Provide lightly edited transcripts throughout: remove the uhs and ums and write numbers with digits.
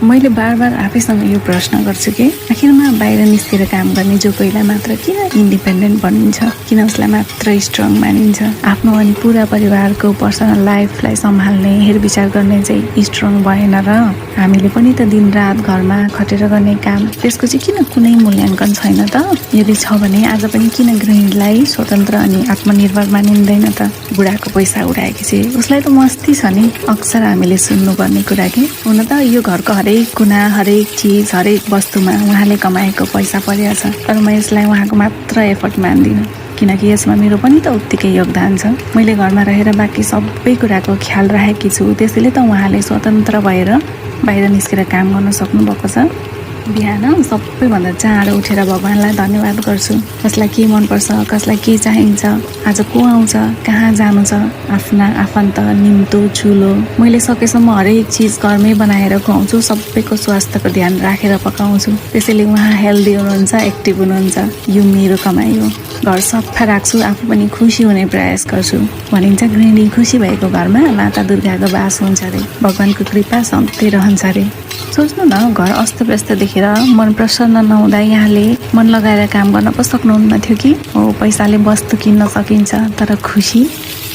मैले बार आफैसँग यो प्रश्न गर्छु कि आखिरमा बाहिर निस्केर काम गर्ने जो कोहीलाई मात्र किन इन्डिपेन्डेन्ट भनिन्छ, किन उसलाई मात्र स्ट्रङ मानिन्छ। आफ्नो अनि पुरा परिवारको पर्सनल लाइफलाई सम्हाल्ने हेरविचार गर्ने चाहिँ स्ट्रङ भएन र? हामीले पनि त दिनरात घरमा खटेर गर्ने काम, त्यसको चाहिँ किन कुनै मूल्याङ्कन छैन त? यदि छ भने आज पनि किन गृहिणीलाई स्वतन्त्र अनि आत्मनिर्भर मानिँदैन त? बुढाको पैसा उडाएकी चाहिँ उसलाई त मस्ती छ नि, अक्सर हामीले सुन्नुपर्ने कुरा कि। हुन त यो घरको हरेक कुना, हरेक चिज, हरेक वस्तुमा उहाँले कमाएको पैसा परेको छ, तर म यसलाई उहाँको मात्र एफर्ट मान्दिनँ, किनकि यसमा मेरो पनि त उत्तिकै योगदान छ। मैले घरमा रहेर बाँकी सबै कुराको ख्याल राखेकी छु, त्यसैले त उहाँले स्वतन्त्र भएर बाहिर निस्केर काम गर्न सक्नुभएको छ। बिहान सबैभन्दा चाँडो उठेर भगवान्लाई धन्यवाद गर्छु। कसलाई के मनपर्छ, कसलाई के चाहिन्छ, आज को आउँछ, कहाँ जानु छ, आफ्ना आफन्त, निम्तो, चुलो, मैले सकेसम्म हरेक चिज घरमै बनाएर खुवाउँछु। सबैको स्वास्थ्यको ध्यान राखेर पकाउँछु, त्यसैले उहाँ हेल्दी हुनुहुन्छ, एक्टिभ हुनुहुन्छ। यो मेरो कमाइ हो। घर सफा राख्छु, आफू पनि खुसी हुने प्रयास गर्छु। भनिन्छ गृहिणी खुसी भएको घरमा माता दुर्गाको बास हुन्छ अरे, भगवान्को कृपा सधैँ रहन्छ अरे। सोच्नु न, घर अस्तव्यस्त देखेर मन प्रसन्न नहुँदा यहाँले मन लगाएर काम गर्न पो सक्नुहुन्न थियो कि? हो, पैसाले वस्तु किन्न सकिन्छ, तर खुसी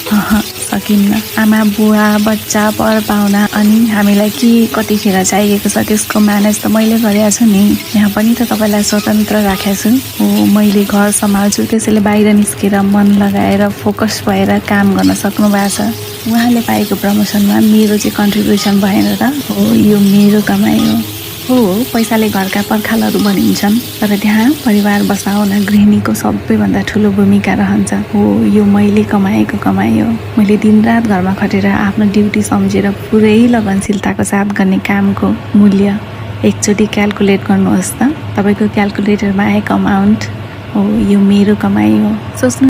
सकिन्न। आमा, बुवा, बच्चा, पर पाहुना अनि हामीलाई के कतिखेर चाहिएको छ त्यसको म्यानेज त मैले गरेको छु नि। यहाँ पनि त तपाईँलाई स्वतन्त्र राखेको छु। हो, मैले घर सम्हाल्छु, त्यसैले बाहिर निस्केर मन लगाएर फोकस भएर काम गर्न सक्नु भएको छ। उहाँले पाएको प्रमोसनमा मेरो चाहिँ कन्ट्रिब्युसन भएन र? हो, यो मेरो कमाइ हो। पैसाले घरका पर्खालहरू बनिन्छन्, तर त्यहाँ परिवार बसाउन गृहिणीको सबैभन्दा ठुलो भूमिका रहन्छ। हो, यो मैले कमाएको कमाइ हो। मैले दिनरात घरमा खटेर आफ्नो ड्युटी सम्झेर पुरै लगनशीलताको साथ गर्ने कामको मूल्य एकचोटि क्याल्कुलेट गर्नुहोस् त, तपाईँको क्याल्कुलेटरमा आएको अमाउन्ट। हो, यो मेरो कमाइ हो। सोच्नु